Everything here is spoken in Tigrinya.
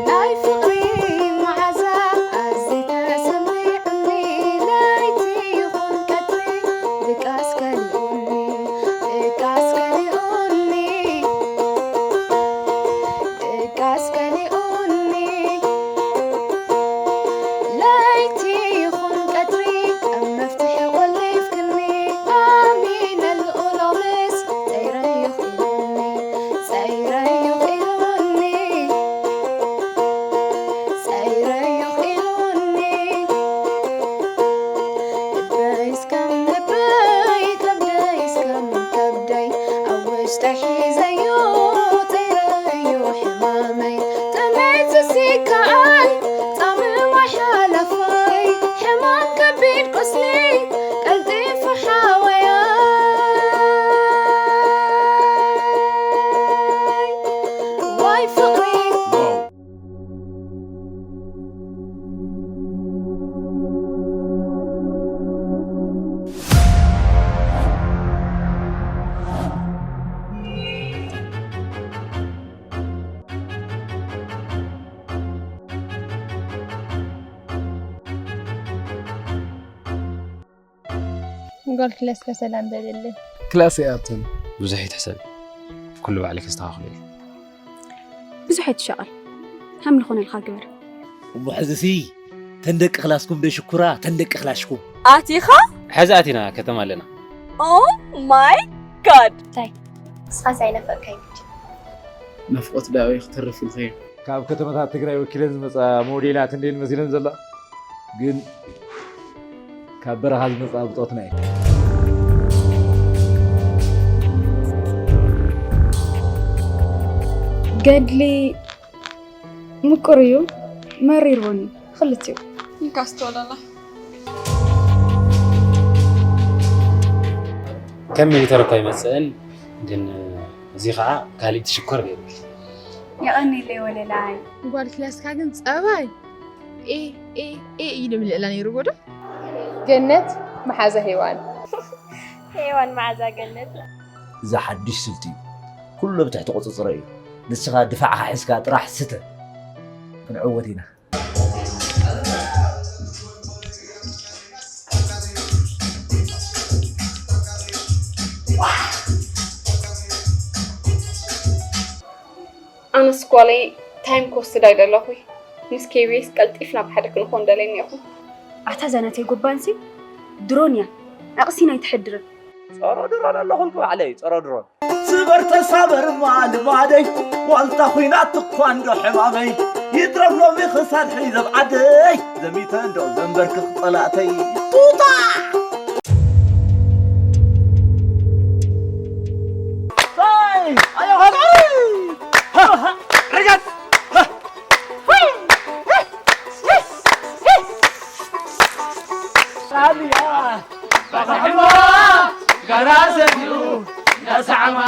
ናይ ፍቕሪ መዓዛ ኣዝዩ ተሰሚዑኒ፣ ለይቲ ይኹን ቀትሪ ድቃስ ከሊኡኒ፣ ድቃስ ከሊኡኒ፣ ድቃስ ከሊኡኒ። ለይቲ ይኹን ቀትሪ ከም መፍትሒ ቆሊፍክኒ፣ ኣሚነ ልኡል ኦምስ ጸይረዮ ኢሉኒ፣ ጸይረዮ ኢሉኒ፣ ጸይረዮ ኢሉኒ። ልበይ እስከም ልበይ፣ ከብደይ እስከም ከብደይ፣ ኣብ ውሽጠይ ሒዘዮ ጸይረዮ ሕማመይ። ጥሜትስ ይከኣል ጻምእ ማይ ሓለፋይ፣ ሕማም ከቢድ ቁስሊ ቀልጢፉ ሓወያይ። ዋይ ፍቕሪ። ጓል ክለስከ ሰላም በልለይ። ክላስ ይኣትን። ብዙሕ ይትሕሰብ። ኩሉ ባዕልኪ ኣስተኻኽሎ ኢለ። ብዙሕ ኣይትሻቐል። ሃም ዝኾነልካ ግበር። እሞ ሕዚሲ ተን ደቂ ክላስኩም ዶ ሽኩራ፣ ተን ደቂ ክላሽኩም? ኣቲኻ? ሕዚ ኣቲና ከተማ ኣለና። Oh my God! እንታይ? ንስኻስ ኣይነፈቅካይ ግዲ። ናፍቆት ዳኣበይ ክተርፍ ኢልካዮ? ካብ ከተማታት ትግራይ ወኪለን ዝመፃ ሞዴላት እንዴን መሲለን ዘላ፣ ግን ካብ በረኻ ዝመፃ ብፆትና እዩ። ገድሊ ምቁር እዩ፣ መሪርዎን እዩ፣ ክልቲኡ። እንካ ኣስተውለላ። ከም ሚሊተሪ እኳ ኣይመፅእን፣ ግን እዚ ከዓ ካሊእ ትሽኮር ነይሩ። የቐኒለይ ወለላይ። ጓል ክላስካ ግን ፀባይ ኤ ኤ ኤ እዩ ድብል እላ ነይሩ ጎዶ። ገነት መሓዛ ሄዋን። ሄዋን መዓዛ ገነት። እዚ ሓድሽ ስልቲ እዩ። ኩሉ ኣብ ትሕቲ ቁፅፅረ እዩ። ንስኻ ድፋዕኻ ሒዝካ ጥራሕ ስተ። ክንዕወት ኢና። ኣነስ ጓለይ ታይም ክወስድ ኣይደለኹይ። ምስ ኬ ቢ ኤስ ቀልጢፍና ብሓደ ክንኾን ደለየ እኒአኹ። ኣታ እዛ ናተይ ጎባንሲ ድሮን እያ፣ ዓቕሲን ኣይትሕድርን። ጸረ ድሮን ኣለኹልኪ ባዕለይ፣ ጸረ ድሮን። ስበር ተሳበርማ ልማደይ፣ ዋልታ ኹናት እኳ እንዶ ሕማመይ። ይትረፍ ሎሚ ክሳድ ሒዘ ኣብ ዓደይ፣ ዘሚተ እንዶ ዘንበርክኽ ጸላእተይ። ቱታ! ታይ! ኣዮ ኸልዒ! ርገጽ! ሳልያ! ባኽሕሞ! ጋራ ሰዲኡ! እንዳሰዓማ!